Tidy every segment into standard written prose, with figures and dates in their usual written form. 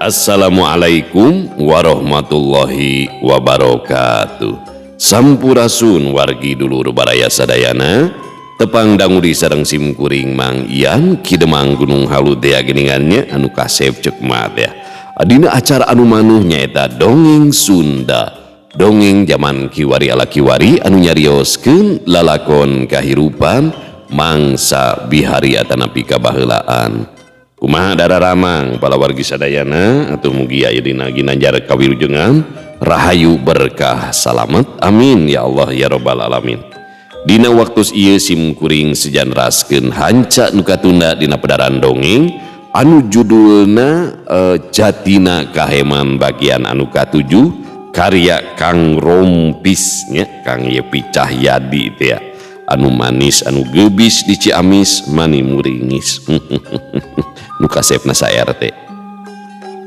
Assalamualaikum warahmatullahi wabarakatuh. Sampurasun wargi dulur baraya sadayana. Tepang dangudi sareng sim kuring Mang Ian Ki Demang Gunung Halu teh geningannya anu kasep cek mah teh. Dina acara anu manuh nyaeta Dongeng Sunda. Dongeng zaman kiwari ala kiwari anu nyarioskeun lalakon kahirupan mangsa bihari atanapi kabaheulaan. Kumaha dararamang palawargi sadayana atuh mugi aya dina ginanjar kawilujengan rahayu berkah salamet, amin ya Allah ya robbal alamin. Dina waktu ieu sim kuring sejan raskeun hanca nu katunda dina pedaran dongeng anu judulna Jatina Kaheman bagian anu katujuh karya Kang Rompis nya Kang Yepi Cahyadi teh ya. Anu manis anu gebis di Ciamis mani muringis nu kasepna sa RT.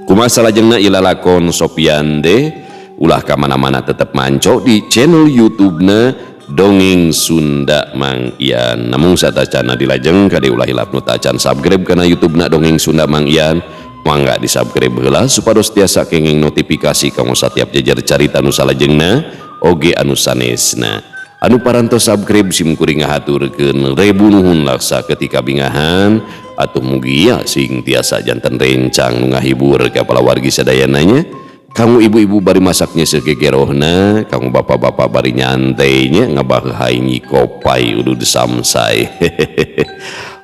Kumaha salajengna ilalakon Sopian D ulah ka mana-mana tetep manco di channel YouTube-na Dongeng Sunda Mang Ian. Namun satacana dilajeng kade ulah hilap nu tacan subscribe kana YouTube-na Dongeng Sunda Mang Ian. Mangga di-subscribe heula supados tiasa kenging notifikasi kanggo satiap jejer carita nu salajengna oge anu sanesna. Anu parantos subscribe sim kuring ngahaturkeun rebu nuhun laksa ketika bingahan atuh mugia sing tiasa janten rencang nu ngahibur ka palawargi sadayananya. Kanggo ibu-ibu bari masaknya segegerohna, kanggo bapak-bapak bari nyantainya ngabaheuhay nyikopai udud samsai.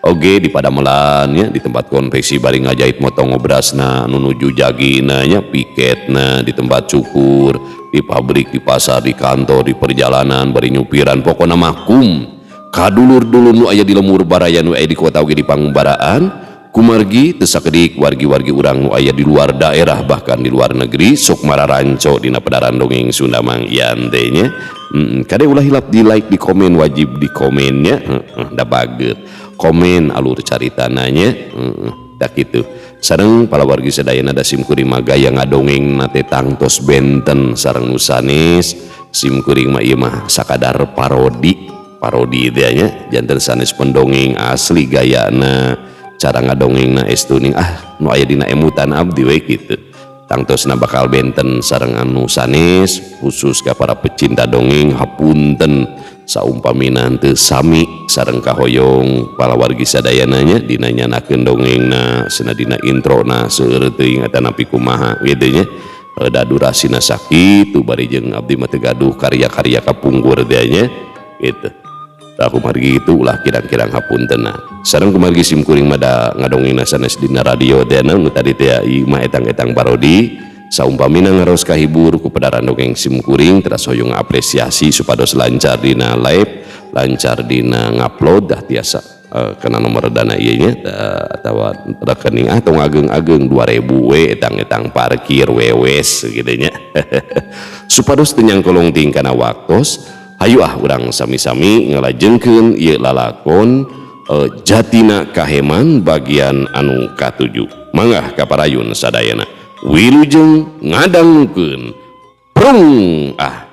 Oge di padamelan nya di tempat konveksi bari ngajahit motong obrasna anu nuju jagina nya piketna di tempat cukur, di pabrik, di pasar, di kantor, di perjalanan bari nyupiran pokona mah kum kadulur-dulur nu aya di lemur baraya nu aya di kota oge di pangumbaraan kumargi teu sakedik wargi-wargi urang nu aya di luar daerah bahkan di luar negeri sok mararanco dina pedaran Dongeng Sunda Mang Ian teh nya. Kade ulah hilap di like, di komen, wajib di komennya, da baget komen alur caritana nya, dak kitu. Sareng palawargi sadayana da sim kuring mah gaya ngadongeng na teh tangtos benten sareng nu sanes. Sim kuring mah ieu mah sakadar parodi, parodi teh nya janten sanes pendongeng asli gayana, cara ngadongengna estuning ah nu aya dina emutan abdi we kitu. Tangtosna bakal benten sareng anu sanes khusus ka para pecinta dongeng hapunten saumpamina teu sami sareng kahoyong palawargi sadayana nya dina nyanakeun dongengna cenah dina introna seueur teuing atanapi kumaha kitu nya. Da durasina sakitu bari jeung abdi mah teu gaduh karya-karya kapungkur teh nya kitu. Tah kumargi kitu ulah kirang-kirang hapuntenna. Sareng kumargi sim kuring mah da ngadongengna sanes dina radio teh nu tadi teh ieu mah etang-etang parodi saumpamina ngaros kahibur ku pedaran dongeng sim kuring teras hoyong apresiasi supados lancar dina live, lancar dina ngupload dah tiasa kana nomor dana ieu nya atawa rekening ah tong ageng-ageng 2000 we etang-etang parkir wewes kitu nya. Supados teu nyangkolong ting kana waktos, hayu ah urang sami-sami ngalajengkeun ieu lalakon Jatina Kaheman bagian anu katujuh. Mangga kaparayun sadayana. Wilujeng ngadangukeun. Prung ah.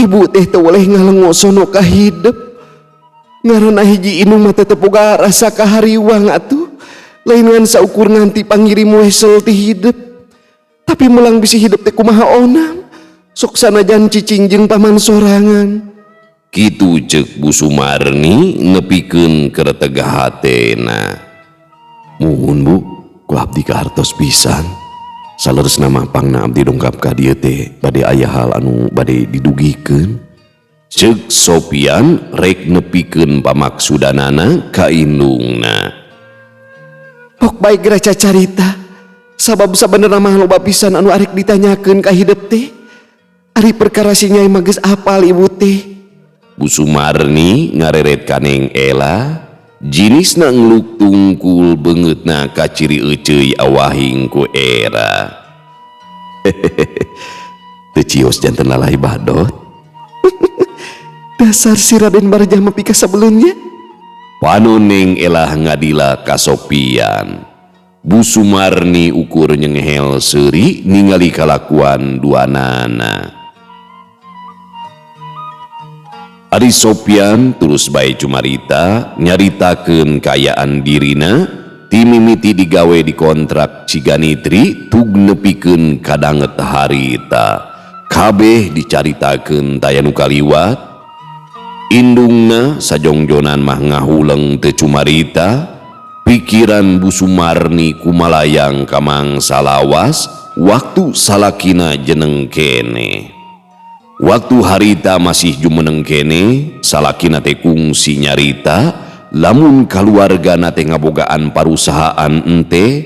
Ibu teh teu weleh ngalengo sono ka hidep. Ngaranna hiji indung mah teu boga rasa kahariwang atuh. Lain ngan saukur nganti pangirim wesel ti hidep. Tapi melang bisi hidep teh kumaha onam. Sok sanajan cicing jeung paman sorangan. Kitu ceuk Bu Sumarni nepikeun kereteg hatena. Muhun Bu, ku abdi kahartos pisan. Saleresna mah pangna abdi dongkap ka dieu teh bade aya hal anu bade didugikeun. Ceuk Sopian rek nepikeun pamaksudanana ka indungna. Pok bae geura cacarita. Sabab sabenerna mah loba pisan anu arek ditanyakeun ka hidep teh. Ari perkara si Nyai mah geus apal ibu teh. Bu Sumarni ngareret ka Neng Ela, jinisna ngeluk tungkul beungeutna kaciri euceuy awahing ku era. Teu cios janten lalai badot. Dasar si Raden Barjah mah pikasabeleunnya. Panon Neng Elah ngadila ka Sopian. Bu Sumarni ukur nyengehel seuri ningali kalakuan duanana. Ari Sopian terus bae cumarita nyaritakeun kaayaan dirina ti mimiti digawe dikontrak Ciganitri tug nepikeun kadanget harita. Kabeh dicaritakeun taya nu kaliwat. Indungna sajongjonan mah ngahuleng teu cumarita. Pikiran Bu Sumarni kumalayang ka mangsa lawas waktu salakina jeneng kene. Waktu harita masih jumeneng kene, salakina teh kungsi nyarita lamun kaluargana teh ngabogaan parusahaan ente,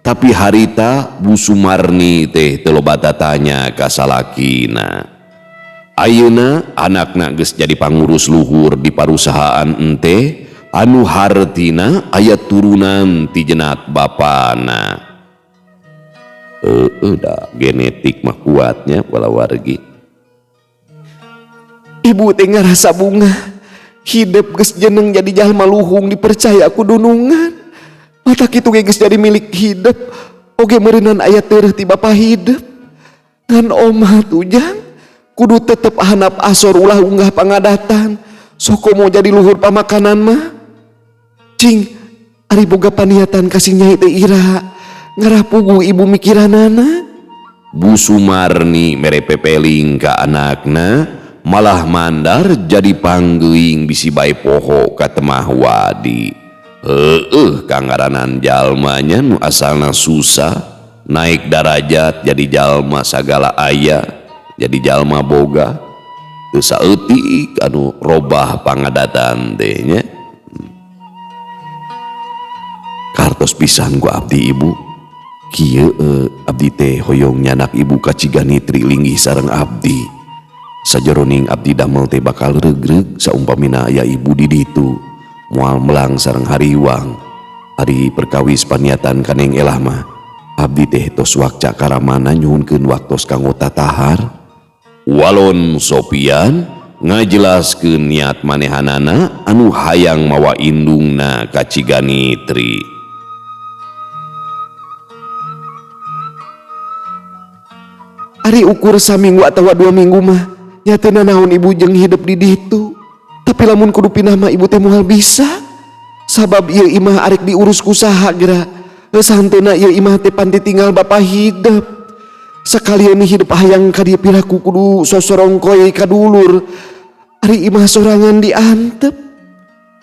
tapi harita Bu Sumarni teh teu loba tatanya ka salakina. Ayeuna anakna geus jadi pangurus luhur di parusahaan ente, anu hartina aya turunan ti jenat bapana. Da genetik mah kuatnya walawargi. Ibu teh ngarasa bunga, hidep geus jeneng jadi jalma luhung dipercaya ku dunungan. Mata kitu ge geus jadi milik hidep, oge meureunan aya tereuh ti bapa hidep. Ngan omah tujang kudu tetep hanap asor ulah unggah pangadatan. Soko mau jadi luhur pamakanan mah. Cing, ari boga paniatan ka si Nyai teh ira, ngarah puguh ibu mikiranana. Bu Sumarni mere pepeling ka anakna, malah mandar jadi panggeuing bisi bae poho ka temah wadi. Heueuh kangaranan jalmanya nu asalna susah naik darajat jadi jalma sagala aya, jadi jalma boga. Teu saeutik anu robah pangadatan teh nya. Kartos pisan ku abdi ibu. Kieu abdi teh hoyong nyanak ibu ka Ciganitri linggih sareng abdi. Sajeroning abdi damel teh bakal regreg saumpamina aya ibu di ditu. Moal melang sareng hariwang. Ari perkawis paniatan ka Neng Elah mah abdi teh tos wakca karamana nyuhunkeun waktos kanggo tatahar. Walon Sopian ngajelaskeun niat manehanana anu hayang mawa indungna ka Ciganitri. Ari ukur saminggu atawa 2 minggu mah nya teu nanaon ibu jeung hidep di ditu. Tapi lamun kudu pindah mah ibu teh moal bisa. Sabab ieu imah arek diurus ku saha geura. Santena ieu imah teh pan ditinggal bapa hidep. Sakalian hidup hayang ka dieu piraku kudu sosorongkoy ka dulur. Ari imah sorangan diantep.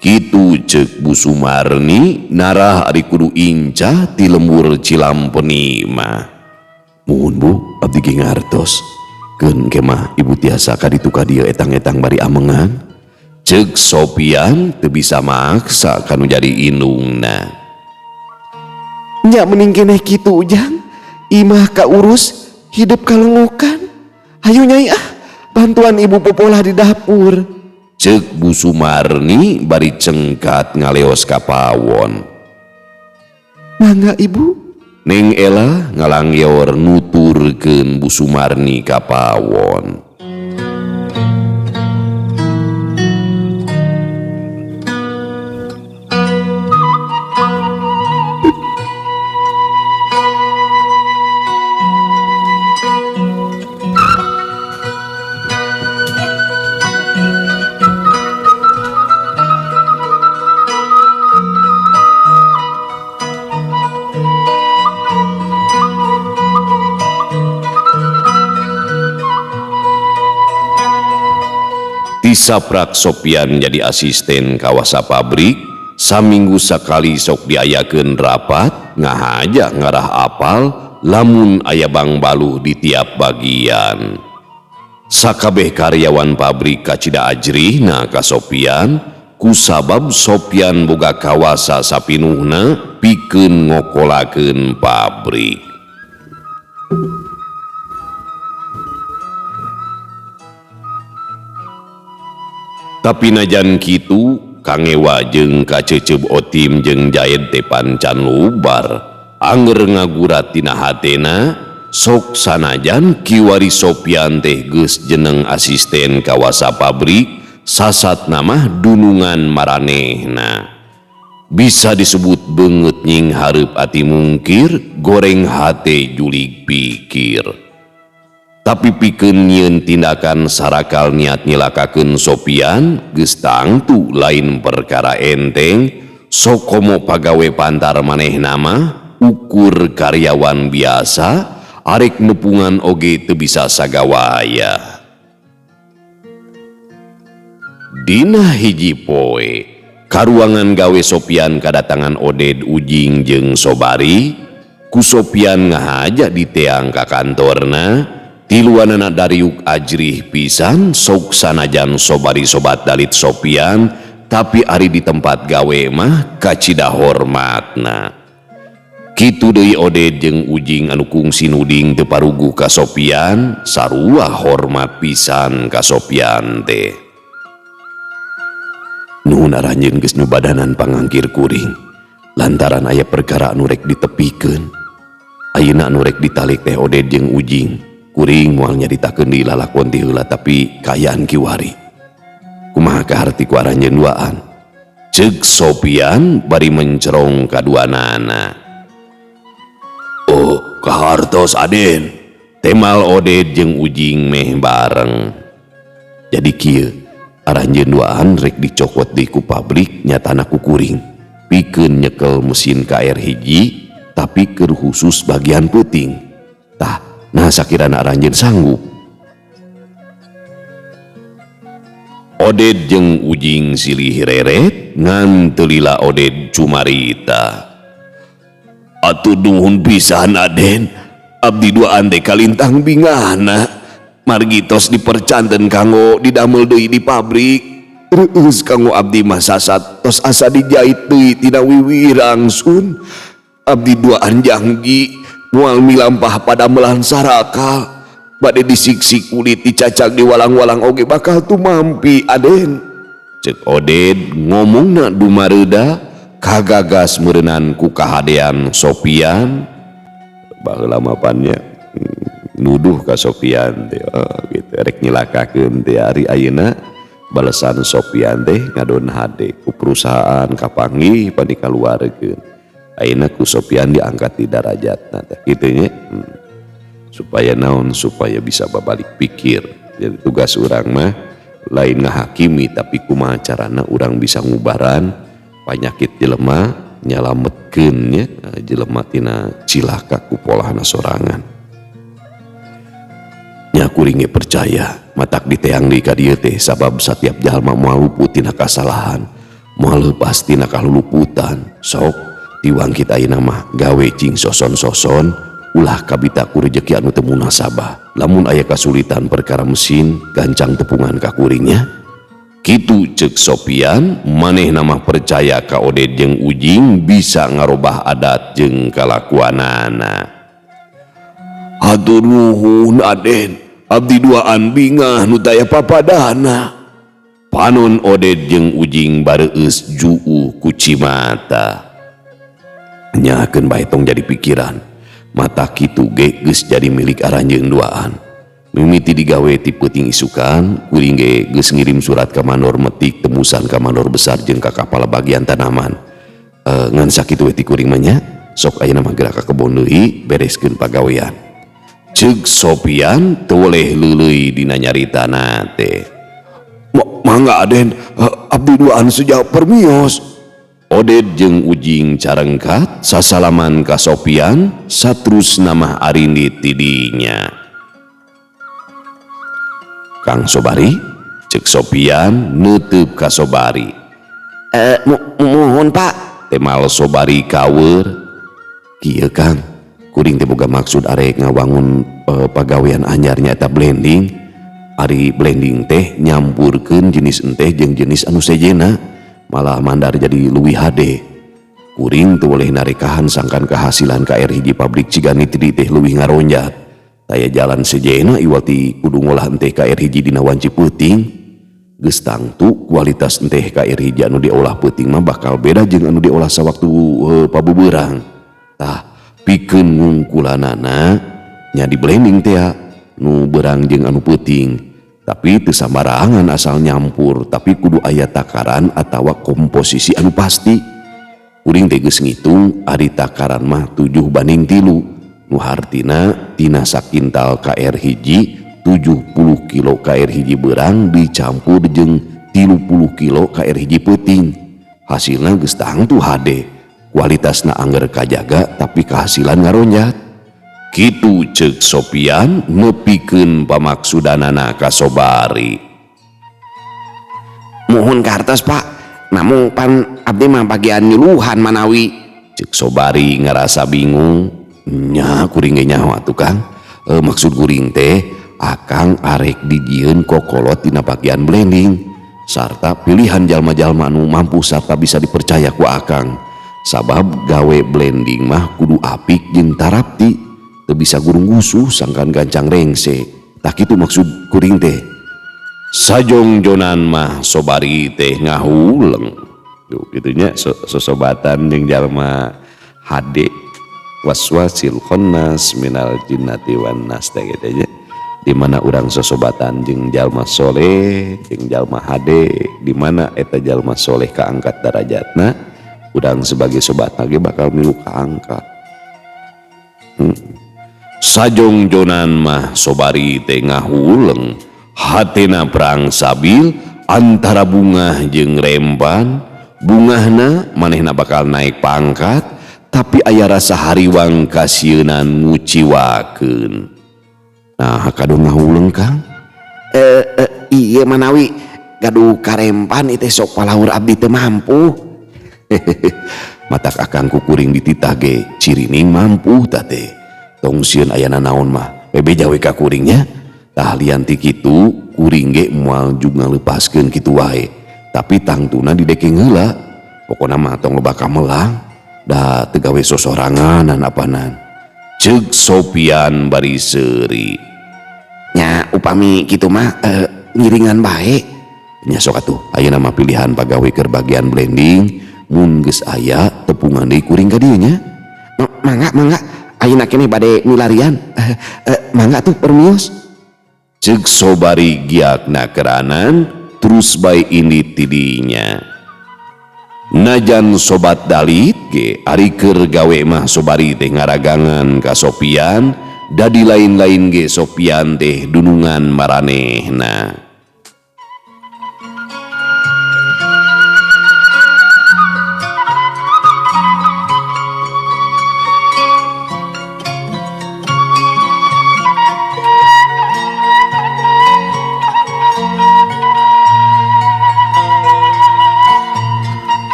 Kitu ceuk Bu Sumarni narah ari kudu incah ti lembur Cilampeni mah. Muhun Bu, abdi ge ngartos. Keun ke mah ibu tiasa ka ditu ka dieu etang-etang bari amengan. Ceuk Sopian teu bisa maksa kanu jadi indungna. Nya mending keneh kitu Ujang. Imah kaurus, hidup kalongokan. Hayu Nyai ah, bantuan ibu popolah di dapur. Ceuk Bu Sumarni bari cengkat ngaleos ka pawon. Mangga ibu. Neng Ela ngalangyor nuturkeun Bu Sumarni ka pawon. Ti saprak Sopian jadi asisten kawasa pabrik, saminggu sakali sok diayakeun rapat ngahaja ngarah apal lamun aya bangbaluh di tiap bagian. Sakabeh karyawan pabrik kacida ajrihna ka Sopian kusabab Sopian boga kawasa sapinuhna pikeun ngokolakeun pabrik. Tapi najan kitu kangewa jeung kaceceb Otim jeung Jaed teh pancan lubar anger ngagurat tina hatena sok sanajan kiwari Sopian teh geus jeneng asisten kawasa pabrik sasat namah dunungan maranehna. Bisa disebut beungeut nying hareup ati mungkir goreng hate julig pikir. Tapi pikeun nyieun tindakan sarakal niat nyilakakeun Sopian geus tangtu lain perkara enteng sokomo pagawe pantar manehna mah ukur karyawan biasa arek nepungan oge teu bisa sagawaya. Dina hiji poe karuangan gawe Sopian kadatangan Oded Ujing jeung Sobari ku Sopian ngahaja diteang ka kantorna. Tiluanana dariuk ajrih pisan sok sanajan Sobari sobat dalit Sopian tapi ari di tempat gawe mah kacida hormatna. Kitu deui Oded jeung Ujing anu kungsi nuding teu paruguh ka Sopian sarua hormat pisan ka Sopian teh. Nuhun aranjeun geus nyubadanan pangangkir kuring lantaran aya perkara anu rek ditepikeun. Ayeuna anu rek ditalik teh Oded jeung Ujing. Kuring moal nyaritakeun deui lalakon ti heula tapi kaayaan kiwari. Kumaha kaharti ku aranjeun duaan? Ceuk Sopian bari mencerong kaduanana. Oh, kahartos Aden. Temal Oded jeung Ujing meh bareng. Jadi kieu, aranjeun duaan rek dicokot deui ku pabrik nyatana ku kuring. Pikeun nyekel mesin KR hiji tapi keur khusus bagian peuting. Tah, nah sakirana aranjeun sanggup. Oded jeung Ujing silih reret ngan teu lila Oded cumarita. Atuh nuhun pisan Aden, abdi duaan teh kalintang bingahna. Margi tos dipercanten kanggo didamel deui di pabrik. Reueus kanggo abdi mah sasat tos asa dijait deui tina wiwirangsun. Abdi duaan janji moal milampah padamelan sarakal. Bade disiksik kulit dicacak diwalang-walang oge bakal tumampi Aden. Cek Oded ngomongna dumareuda kagagas meureunan ku kahadean Sopian. Baheula mapannya nuduh ka Sopian teh, oh, gitu rek nyilakakeun teh ari ayeuna balesan Sopian teh ngadon hade ku perusahaan kapanggih pan dikaluarkeun. Ayeuna ku Sopian diangkat di darajatna teh kitu nya. Supaya naon, supaya bisa babalik pikir. Jadi tugas urang mah lain ngahakimi tapi kumaha carana urang bisa ngubaran panyakit jelema nyalametkeun nya jelema tina cilaka ku polahna sorangan. Nya kuring ge percaya matak diteang deui ka dieu teh sabab satiap jalma moal luput tina kasalahan, moal leupas tina kaluluputan. Sok tiwangkit ayeuna mah gawe cing soson-soson ulah kabita ku rejeki anu teu munasabah. Lamun aya kasulitan perkara mesin gancang tepungan ka kuringnya. Kitu ceuk Sopian manehna mah percaya ka Oded jeung Ujing bisa ngarobah adat jeung kalakuanana. Hatur nuhun Aden, abdi duaan bingah nu taya papadana. Panon Oded jeung Ujing bareueus juuh ku cimata. Nyakeun bae tong jadi pikiran. Mata kitu ge geus jadi milik aranjeun duaan. Mimiti digawe ti peuting isukan, kuring ge geus ngirim surat ka mandor metik tembusan ka mandor besar jeung ka kapala bagian tanaman. Ngan sakitu we ti kuring mah nya, sok ayeuna mah geura ka kebon deui bereskeun pagawean. Ceuk Sopian teu weleh leuleuy dina nyaritana teh. Mangga Aden, abdi duaan sejauh permios. Oded jeung Ujing carengkat sasalaman ka Sopian satrusna mah arindit ti dinya. Kang Sobari, Cek Sopian neuteub ka Sobari. Muhun Pak. Temal Sobari kawer. Kieu Kang, kuring teh boga maksud arek ngawangun pagawean anyar nyaeta blending. Ari blending teh nyampurkeun jenis enteh jeung jenis anu sejena, malah mandar jadi leuwih hade. Kuring teu boleh narekahan sangkan kehasilan KR hiji pabrik Ciganitri teh leuwih ngaronjat. Taya jalan sejena iwati kudu ngolah enteh KR hiji dina wanci peuting. Geus tangtu kualitas enteh KR hiji anu diolah peuting mah bakal beda jeung anu diolah sawaktu pabubeurang. Tah, pikeun ngungkulanana nya di blending teh nu beurang jeung anu peuting. Tapi teu sambarangan asal nyampur, tapi kudu aya takaran atawa komposisi anu pasti. Kuring teh geus ngitung ari takaran mah 7:3. Nu hartina tina sakintal KR hiji 70 kilo KR hiji beurang dicampur jeung 30 kilo KR hiji peuting. Hasilna geus tangtu hade. Kualitasna angger kajaga tapi kehasilan ngaronjat. Kitu ceuk Sopian nepikeun pamaksudanana ka Sobari. Muhun kartos Pak, namung pan abdi mah bagian nyuluhan manawi. Ceuk Sobari ngarasa bingung. Nya kuring ge nyaho atuh Kang. Maksud kuring teh akang arek dijieun kokolot dina bagian blending sarta pilihan jalma-jalma anu mampu sarta bisa dipercaya ku akang. Sabab gawe blending mah kudu apik jeung tarapti, teu bisa gurung gusuh sangkan gancang rengse. Tah kitu maksud kuring teh. Sajongjonan mah Sobari teh ngahuleng. Tuh kitu nya sosobatan jeung jalma hade waswasil khannas minal jinnati wan nas teh kitu nya. Di mana urang sosobatan jeung jalma soleh jeung jalma hade, di mana eta jalma soleh kaangkat darajatna, urang sebagai sobat ge bakal milu kaangkat. Sajongjonan mah Sobari teh ngahuleng, hatena perang sabil antara bungah jeung rempan. Bungahna manehna bakal naik pangkat, tapi aya rasa hariwang kasieunan nguciwakeun. Nah, kadu ngahuleng Kang. Iya manawi gaduh karempan itu sok palahur abdi teu mampu. Matak akang kukuring dititah ge cirining mampu tah teh. Tong sieun ayana naon mah, bebeja we ka kuringnya. Tah lian ti kitu kuring ge moal jug ngalepaskeun kitu wae. Tapi tangtuna didekeng heula. Pokona mah tong loba kamelang, da teu gawe sosoranganan apanan. Ceuk Sopian bari seuri. Nya upami kitu mah ngiringan bae. Nya sok atuh ayeuna mah pilihan pagawe keur bagian blending, mun geus aya tepungan deui kuring ka dieu nya. Mangga mangga ayeuna keneh bade milarian. Mangga tuh permios. Ceuk Sobari giakna keranan terus bae indit tidinya. Najan sobat dalit ge ari keur gawe mah Sobari teh ngaragangan ka Sopian, dadi lain-lain ge Sopian teh dunungan maranehna.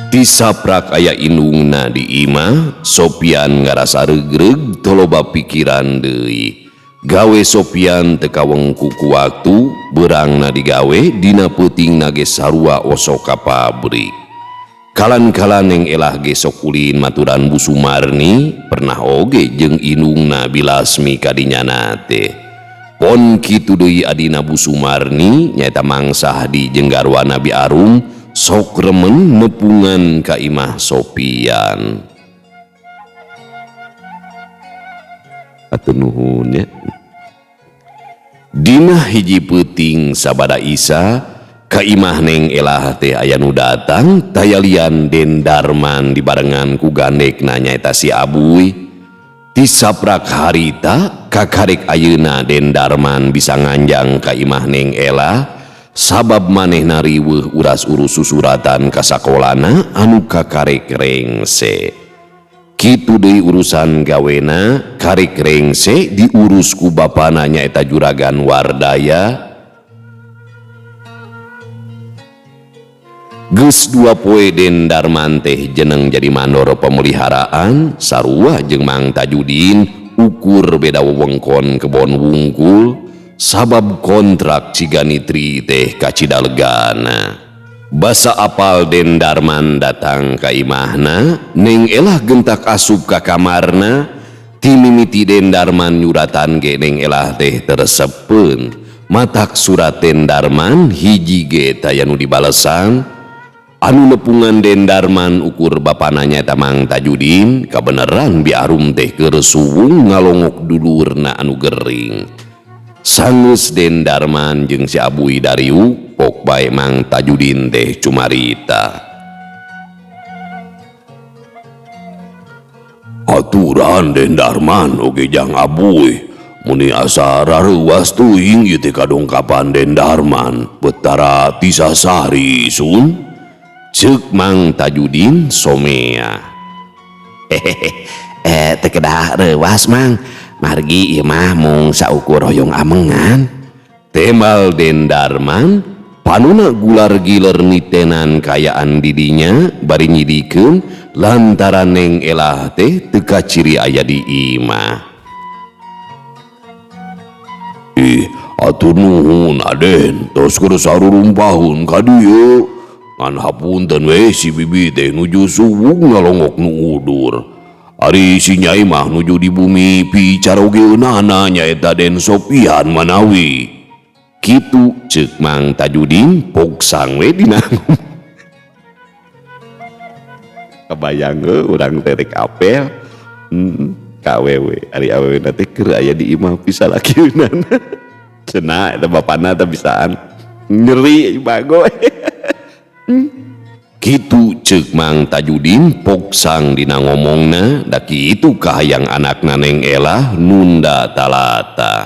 Tisaprak aya indungna di imah, Sopian ngarasa regreg toloba pikiran deui. Gawe Sopian teu kawengku ku waktu, beurangna digawe dina peutingna ge sarua osok ka pabrik. Kalan-kalan yang elah ge sok ulin maturan Bu Sumarni, pernah oge jeung indungna Bilasmi kadinyana teh. Pon kitu deui adina Bu Sumarni nyaeta Mang Sahdi jeung garwana Bi Arum sok remen nepungan ka imah Sopian. Atuh nuhun nya. Dina hiji peuting sabada Isa ka imah Neng Elah teh aya nu datang tayalian Den Darman dibarengan ku gandekna nyaeta si Abuy. Tisaprak harita kakarek ayeuna Den Darman bisa nganjang ka imah Neng Elah sabab manehna riweuh uras-urus susuratan ka sakolana anu kakarek rengse. Kitu deui urusan gawena karek rengse diurus ku bapana nyaeta Juragan Wardaya. Geus dua poe Den Darman teh jeneng jadi mandor pemeliharaan sarua jeung Mang Tajudin ukur beda wewengkon kebon wungkul sabab kontrak Ciganitri teh kacidalegana. Basa apal Den Darman datang ka imahna, Neng Elah gentak asup ka kamarna, timimiti Den Darman nyuratan ge Neng Elah teh teresepeun. Matak surat Den Darman hiji ge taya nu dibalesan. Anu nepungan Den Darman ukur bapana nyaeta Mang Tajudin, kabeneran Bi Arum teh keur suwung ngalongok dulurna anu gering. Sanggeus Den Darman jeung si Abuy dariuk, pok bae Mang Tajudin teh cumarita. Aturan Den Darman oge jang Abuy, muni asa rareuwas teuing ieu teh kadongkapan Den Darman, betara tisasari sun. Ceuk Mang Tajudin somea. Hehehe, teu kedah reuwas Mang, margi ieu mah mung saukur hoyong amengan. Tembal Den Darman, panona gular giler nitenan kayaan didinya bari nyidikeun lantaran Neng Elah teh teu kaciri aya di imah. Ih, atur nuhun Aden, tos keur sarurumpahun ka dieu. Ngan hapunten we si bibi teh nuju suwung ngalongok nu udur. Ari si Nyai mah nuju di bumi picarogeunana nyaeta Den Sopian manawi. Kitu ceuk Mang Tajudin poksang we dina. Kebayang urang teh rek apel. Ka awewe, ari awewe na teh keur aya di imah pisalakeunana. Cenah eta bapana teh bisaan nyeri bago. Kitu ceuk Mang Tajudin poksang dina ngomongna da kitu kahayang anakna Neng Elah nunda talata.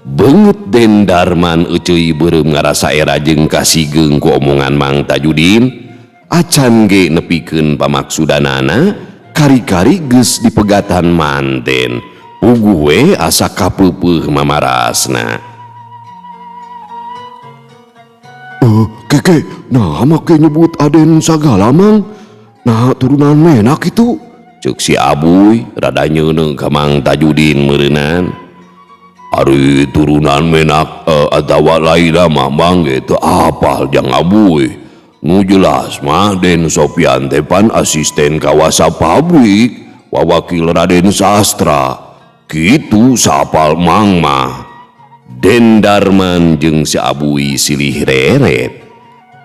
Beungeut Den Darman euceuy beureum ngarasa era jeung kasigeung ku omongan Mang Tajudin, acan ge nepikeun pamaksudanana kari-kari geus dipegatan manten. Puguh we asa kapeupeuh mamarasna. Keke, nah make nyebut Aden sagala Mang. Nah turunan menak itu. Ceuk si Abuy rada nyeuneu ka Mang Tajudin meureunan. Ari turunan menak atawa lainna mah Mang ge teu apal jang Abuy. Nu jelas mah Den Sopian teh pan asisten kawasa pabrik, wawakil Raden Sastra. Kitu sapal Mang mah. Den Darman jeung si Abuy silih reret.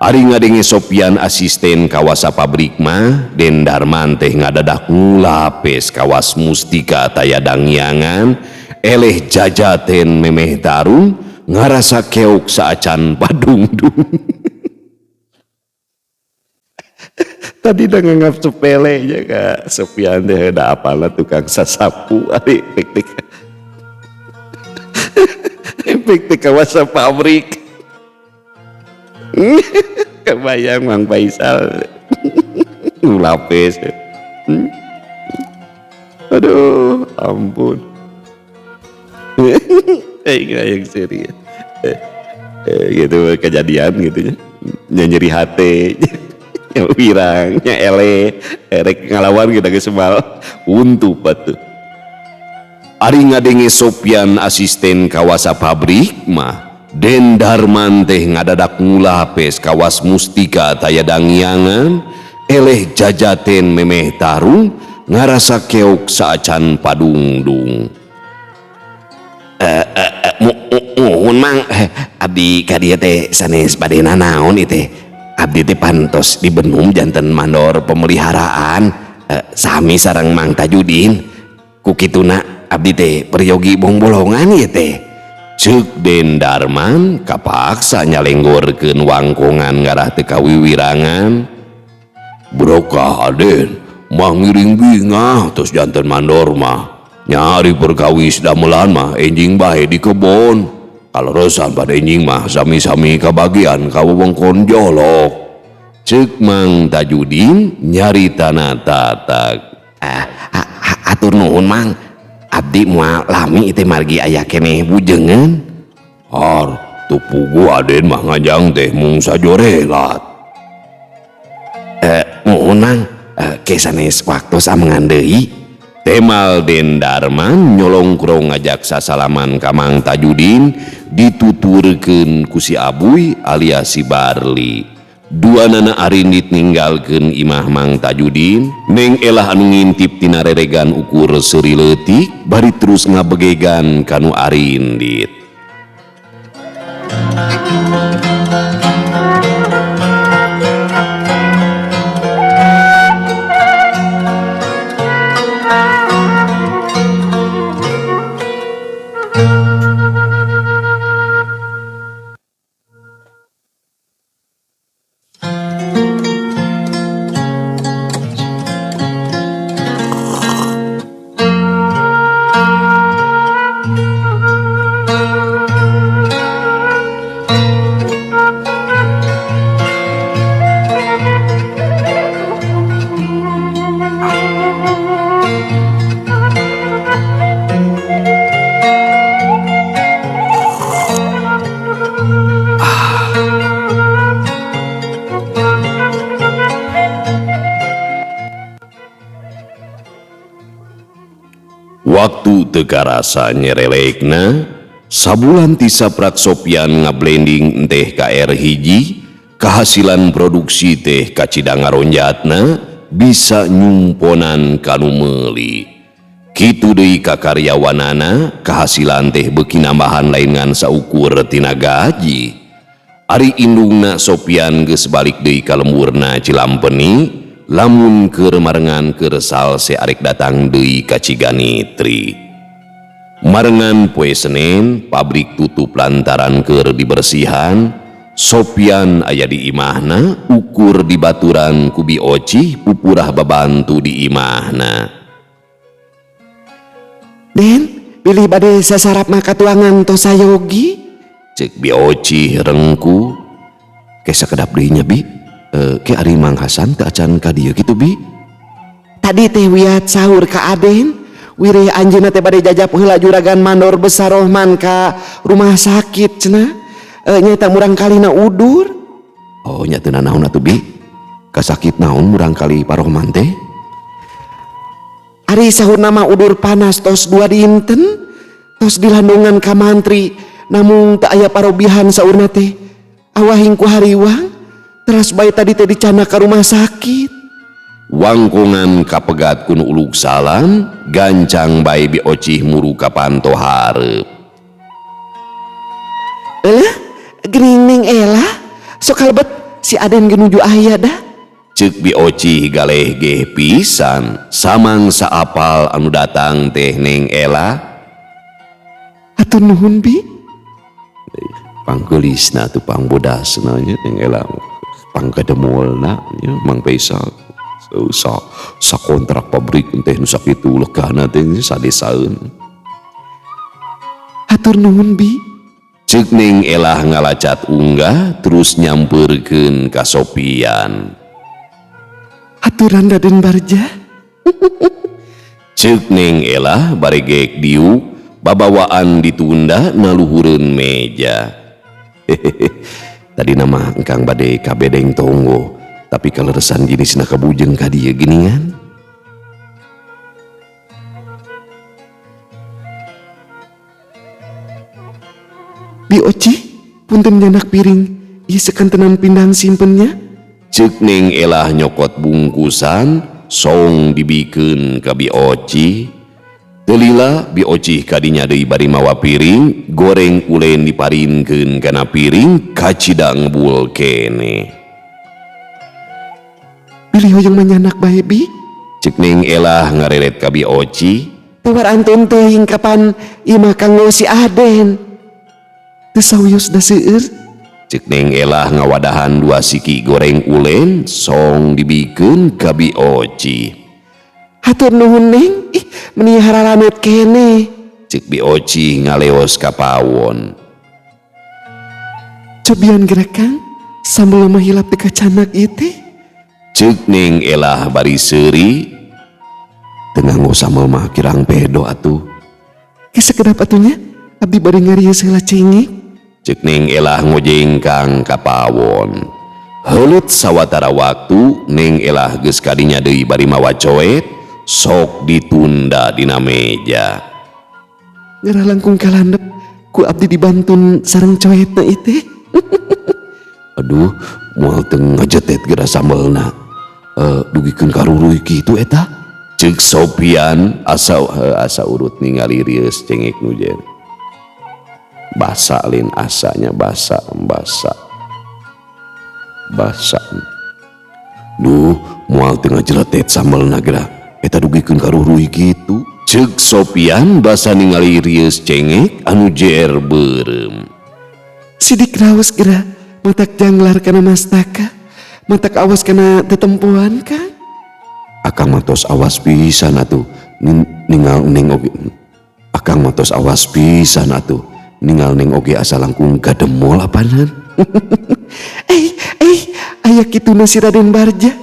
Ari ngadenge Sopian asisten kawasa pabrik mah, Den Darman teh ngadadak ngulapes kawas mustika taya dangyangan, eleh jajaten memeh tarung, ngarasa keok saacan padungdung. Tadi dah nganggap sepele nya ka Sopian teh da apalna tukang sasapu ari pek-pek. Pek teh kawasa pabrik. Kebayang Mang Faisal ngulapes. Aduh, ampun. Yang serius. Gitu kejadian gitu nya. Nya nyeri hate, nya wirang, nya ele, erek ngalawan kita geus sebal. Untup atuh. Ari ngadenge Sopian asisten kawasa pabrik mah, Den Darman teh ngadadak ngulapes kawas mustika taya dangyangan, eleh jajaten memeh tarung, ngarasa keok saacan padungdung. Muhun Mang, abdi ka dieu teh sanes bade nanaon ieu teh. Abdi teh pantos dibenum janten mandor pemeliharaan sami sareng Mang Tajudin. Ku kituna abdi teh peryogi bongbolongan ieu teh. Ceuk Den Darman kapaksa nyalenggorkeun wangkongan ngarah teu kawiwirangan. Brokah Aden, mah ngiring bingah tos janten mandor mah. Nyari perkawis damelan mah enjing bae di kebon. Kaleresan pada enjing mah sami-sami kabagian ka wewengkon Jolok. Ceuk Mang Tajudin nyaritana tatak. Atur nuhun Mang. Abdi moal lami teh margi aya keneh bujengan. Har teu puguh Aden mah nganjang teh mung sajorelat. Muhun Mang, ke sanes waktos amengan deui. Temal Den Darman nyolongkrong ngajak sasalaman ka Mang Tajudin dituturkeun ku si Abuy alias si Barli. Duanana arindit ninggalkeun imah Mang Tajudin, Neng Elah anu ngintip tina reregan ukur seuri leutik bari terus ngabegegan ka nu arindit. Waktu teu karasa nyerelekna, sabulan ti saprak Sopian ngablending enteh KR hiji, kahasilan produksi teh kacida ngaronjatna bisa nyumponan kanu meuli. Kitu deui ka karyawanana, kahasilan teh beuki nambahan lain ngan saukur tina gaji. Ari indungna Sopian geus balik deui ka lemburna Cilampeni, lamun keur marengan keur salse arek datang deui ka Ciganitri. Marengan poe Senen pabrik tutup lantaran keur dibersihan. Sopian aya di imahna ukur dibaturan ku Bi Ocih pupurah babantu di imahna. Den, pilih bade sasarap maka tuangan tos sayogi. Ceuk Bi Ocih rengku. Ke sakedap deui nya Bi. Ke ari Mang Hasan teu acan ka dieu kitu Bi. Tadi teh wiat sahur ka Aden, wireh anjeunna teh bade jajap heula juragan mandor besar Rohman ka rumah sakit cenah. Nyaeta murang kalina udur. Oh nya teu nanaon atuh Bi. Kasakit naon murang kali Pak Rohman teh? Ari sahurna mah udur panas tos 2 dinten, tos dilandungan ka mantri, namung teu aya parobihan saurna teh. Awahing ku hariwang. Teras bae tadi teh dicana ka rumah sakit. Wangkongan kapegat ku nu uluk salam, gancang bae Bi Ocih muru ka panto hareup. Eueuh, geuning Neng Ela, sok kalebet si Aden ge nuju aya dah. Ceuk Bi Ocih galeh geh pisan, samang saapal anu datang teh Neng Ela. Hatur nuhun Bi. Pangkeulisna atuh pangbodasna nya Neng Ela. Pangkademolna nya Mang Faisal. Sa kontrak pabrik teh nu sakitu legana teh sadesaeun. Hatur nuhun Bi. Ceuk Neng Elah ngalacat unggah terus nyampeurkeun ka Sopian. Haturan Raden Barja. Ceuk Neng Elah baregek diuk babawaan ditunda naluhureun meja. Tadi nama engkang bade kabedeng tonggo, tapi kaleresan jenisna kabujeng ka dieu geuningan. Bi Oci, punten nyanak piring, ieu sekantenan pindang simpennya. Ceuk Neng Elah nyokot bungkusan, song dibikeun ka Bi Oci. Teu lila Bi Ocih kadinya deui bari mawa piring, goreng ulen diparinkeun kana piring kacida ngebul keneh. Bilih hoyong manyanak bae Bi. Cek Neng Elah ngareret ka Bi Ocih. Tawar antun teuing kapan ieu mah kanggo si Aden. Teu sawios da seueur. Cek Neng Elah ngawadahan 2 siki goreng ulen song dibikeun ka Bi Ocih. Hatur nuhun Neng, ih meni hararanet keneh. Cek Bi Ocih ngaleos ka pawon. Cobian geura Kang, sambel mah hilap di kacanak ieu teh. Cek Neng Elah bari seuri. Teu nganggo sambel mah kirang pedo atuh. Ge sakedap atuh nya, abdi bade ngarieu heula cengek. Cek Neng Elah ngojengkang ka pawon. Heuleut sawatara waktu Neng Elah geus kadinya deui bari mawa coet, sok ditunda dina meja. Ngarah langkung kalandep ku abdi dibantun sareng coetna ieu teh. Aduh, moal teu ngajetet geura sambelna. Dugikeun karuruy kitu eta. Cek Sopian asa urut ningali rieus cengek nu jer. Basa lin asanya basa basa. Basa. Duh, moal teu ngajeletet sambelna geura. Eta dugikeun karuruy kitu. Cek Sopian basa ningali rieus cengek anu jer beureum. Sidik raos geura, matak janglar kana mastaka, matak awas kana tetempoan Kang. Akang mah tos awas pisan atuh ningal neng oge. Akang mah tos awas pisan atuh ningal neng oge asa langkung gademol apanan. Aya kituna si Raden Barja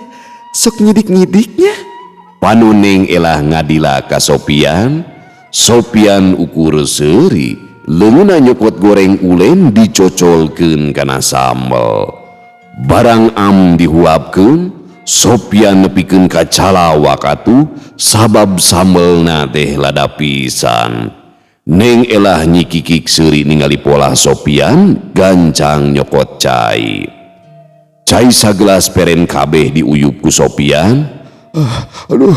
sok nyidik-nyidiknya. Panuning Elah ngadila ka Sopian, Sopian ukur seuri, leungeunna nyokot goreng ulen dicocolkeun kana sambel. Barang am dihuapkeun, Sopian nepikeun ka calawak atuh sabab sambelna teh lada pisan. Neng Elah nyikikik seuri ningali pola Sopian gancang nyokot cai. Cai sagelas peren kabeh diuyup ku Sopian. Aduh,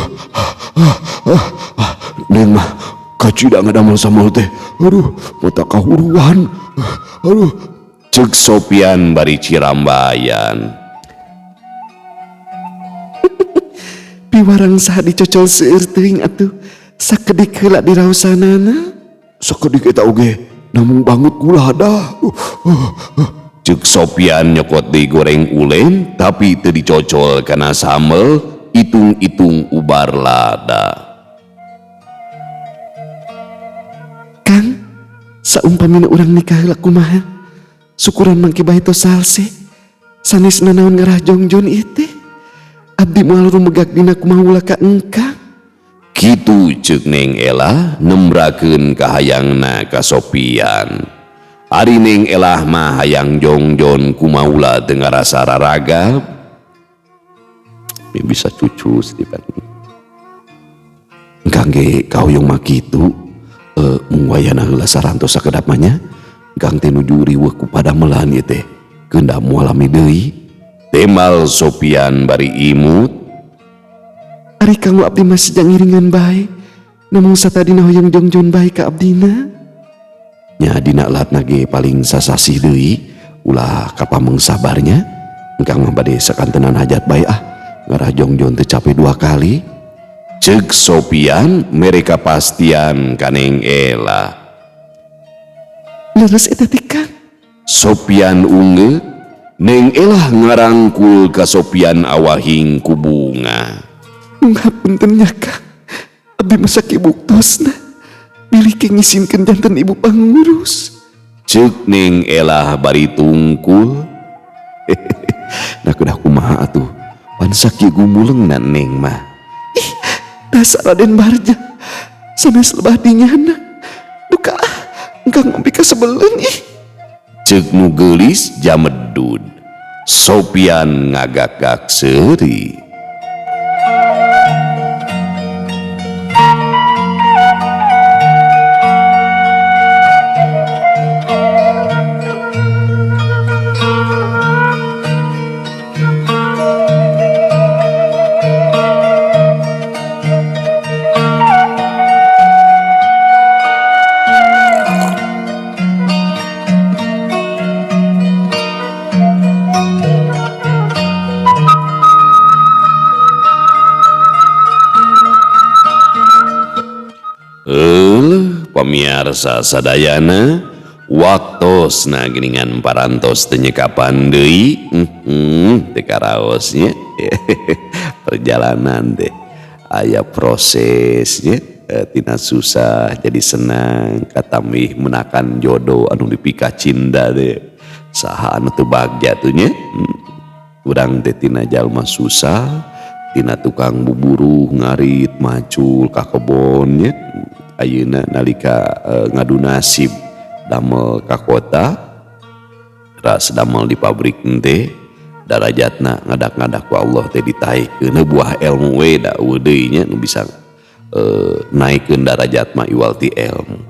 Neng mah kacida ngadamel sambel teh. Aduh, mata kahuruan. Aduh, cek Sopian bari cirambayan. Piwarang saha dicocol seueur teuing atuh. Sakedik heula diraosanana. Sakedik eta oge namung banget kula dah. Cek Sopian nyokot deui goreng ulen tapi teu dicocol kana sambel, itung-itung ubar lada. Kang, saumpamina urang nikah heula kumaha? Syukuran mangke bae tos salse. Sanes nanaon ngarah jongjon ieu teh. Abdi moal rumegak dina kumaha ulah ka engkang. Kitu ceuk Neng Elah nembrakeun kahayangna ka Sopian. Ari Neng Elah mah hayang jongjon kumaula teu ngarasa raragab. Bisa cucu setipan. Engkang ge kahoyong mah kitu, mung wayana heula sarantos sakedap mah nya. Engkang teh nuju riweuh ku padamelan ieu teh. Keunda moal lami deui. Temal Sopian bari imut. Ari kanggo abdi mah sejak ngiringan bae. Namung satadina hoyong jongjon bae ka abdina. Nya dina latna ge paling sasasih deui, ulah kapameng sabarnya. Engkang mah bade sakantenan hajat bae ah. Ngarah jongjon teu capek 2 kali. Ceuk Sopian mere kapastian ka Neng Elah. Leres eta teh Kang. Sopian ungeuk, Neng Elah ngarangkul ka Sopian awahing ku bunga. Ngapunten nya Kang, abdi mah sakibuktosna. Bilih ke ngisinkeun janten ibu pangurus. Ceuk Neng Elah bari tungkul. Nah kedah kumaha atuh? Pan sakieu gumulengna Neng mah. Ih, dasar Raden Barja. Sanes lebah dinyana. Duka ah, engkang ngopi kasebeleun ih. Ceuk nu geulis jamedud. Sopian ngagak-gak seuri. pamirsa sadayana, waktosna geuningan parantos teu nyekapan deui, teu karaos nya. Perjalanan teh aya prosesnya, tina susah jadi senang, katamih menakan jodoh anu dipikacinta teh. Saha anu teu bagja tuh nya? Urang teh tina jalma susah, tina tukang buburuh, ngarit, macul ka kebon nya. Ayeuna nalika ngadu nasib damel ka kota, ras damel di pabrik teh, darajatna ngadak-ngadak ku Allah teh ditaikeun. Buah ilmu we da euweuh deui nya nu bisa naikeun darajat mah iwal ti ilmu.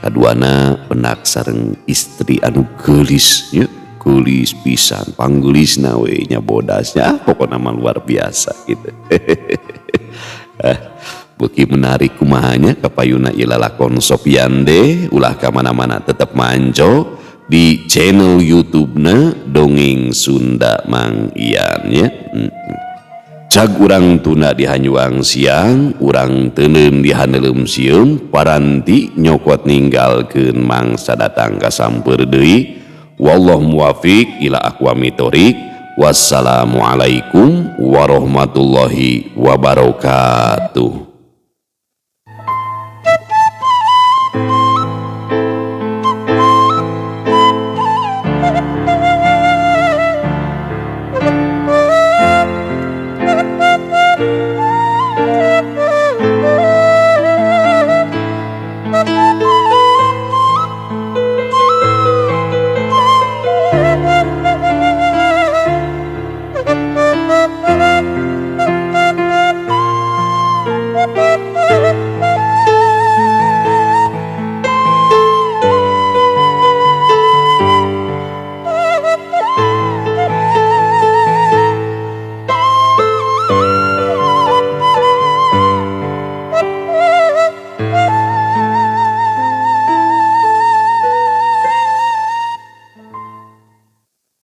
Kaduana pendak sareng istri anu geulis nya, geulis pisan, panggeulisna we nya, bodasnya, pokona mah luar biasa gitu. Beuki menarik kumahanya kapayuna ieu lalakon Sopian teh. Ulah ka mana-mana, tetep manco di channel YouTube-na Dongeng Sunda Mang Ian ya. Cag urang tunda di hanjuang siang, urang teuneum di haneuleum sieum, paranti nyokot ninggalkeun mangsa datang kasampeur deui. Wallahu muwafiq ila aqwamit thoriq. Wassalamualaikum warahmatullahi wabarakatuh.